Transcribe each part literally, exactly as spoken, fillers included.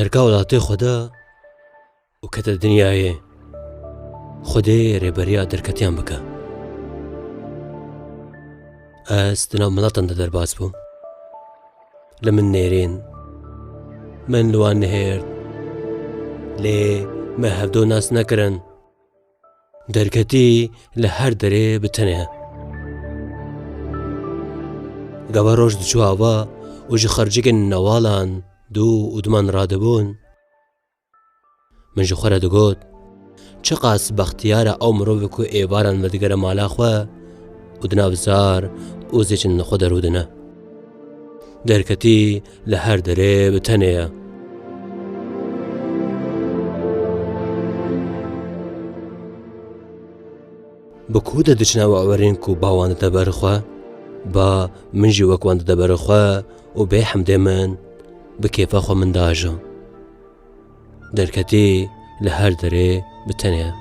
Derka welatê xwe de û kete dinyayê. Xwedê rêberiya derketiyan bike. Ez di nav milatan de derbas bûm. Li min nêrîn. Min li wan nihêrt. Lê me hevdo nas nekirin. Derketî li her derê bi tenê ye. Gava roj diçû ava û ji xercikên newalan dû û duman radibûn, min ji xwe re digot, çiqas bextiyar e ew mirovê ku êvaran vedigere mala xwe û di nav zar û zêçin li xwe derûdine. Derketî li her derê bi tenê ye. Bi ku de diçine ew ewerên ku ba wan dide ber xwe, ba min jî wek wan dide ber xwe û bê hemdê min bi kêfa xwe min diajo. Derketî li her derê bi tenê ye.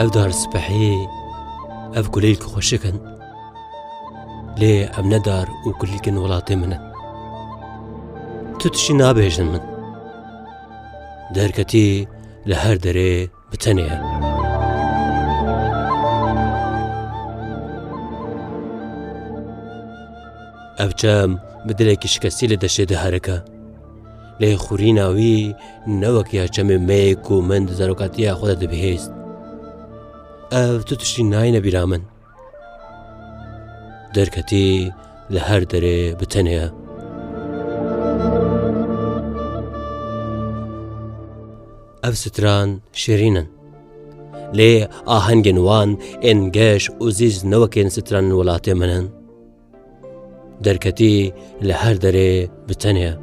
Ev dar spehî, ev kulîlk xweşik in. Lê ev ne dar û kulîlkên welatê min in. Tu tiştî nabêjin min. Derketî li her derê bi tenê ye. Ev çem bi dilekî şikestî li deştê diherike. Lê xurîna wî ne wek ya çemê me yê ku min di zarokatiya xwe de dibihîst. Ev tu tiştî nayîne bîra min. Derketî li her derê bi tenê ye. Ev stran şêrîn in. Lê ahengên wan ên geş û zîz ne wek ên stranên welatê min in. Derketî li her derê bi tenê ye.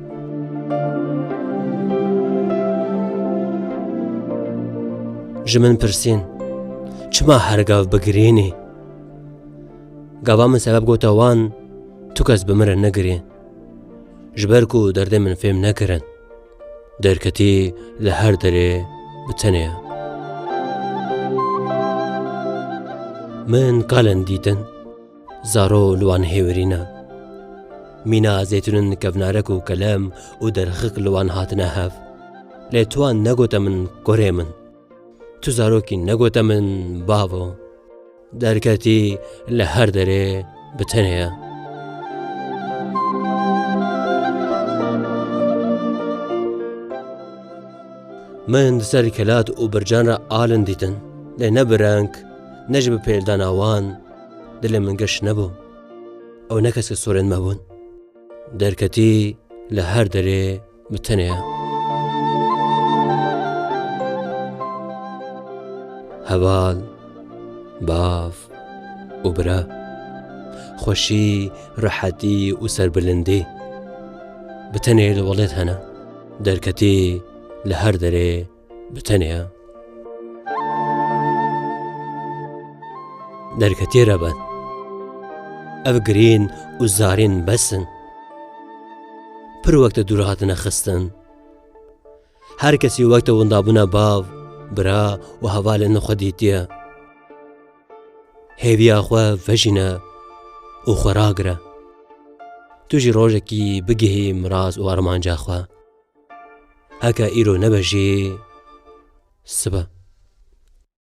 Ji min pirsîn, çima her gav bi girînî? Gava min sebeb gote wan, tu kes bi min re negirî. Ji ber ku derdê min fêm nekirin. Derketî li her derê bi tenê ye. Min kalên dîtin, zaro li wan hêwirî ne. Mîna zeytûnên kevnarek û kelem û derxik li wan hatine hev. Lê tu wan negote min kurê min. Tu zarokî negote min bavo. Derketî li her derê bi tenê ye. Min di ser kelat û bircan re alin dîtin, lê ne bi reng, ne jî bi pêldana wan, dilê min geş nebû. Ew ne keske sorên me bûn. Derketî li her derê bi tenê ye. Heval, bav û bira, xweşî, rehetî û serbilindî bi tenê li welêt hene. Derketî li her derê bi tenê ye. Derketiyê re ben. Ev girîn û zarîn bes in. Pir wek te dûr hatine xistin. Her kesî wek te windabûna bav, bira û hevalên xwe dîtiye. Hêviya xwe vejîne û xwe ragire. Tu jî rojekî bigihî miraz û armanca xwe. Heke îro nebe jî, sibe.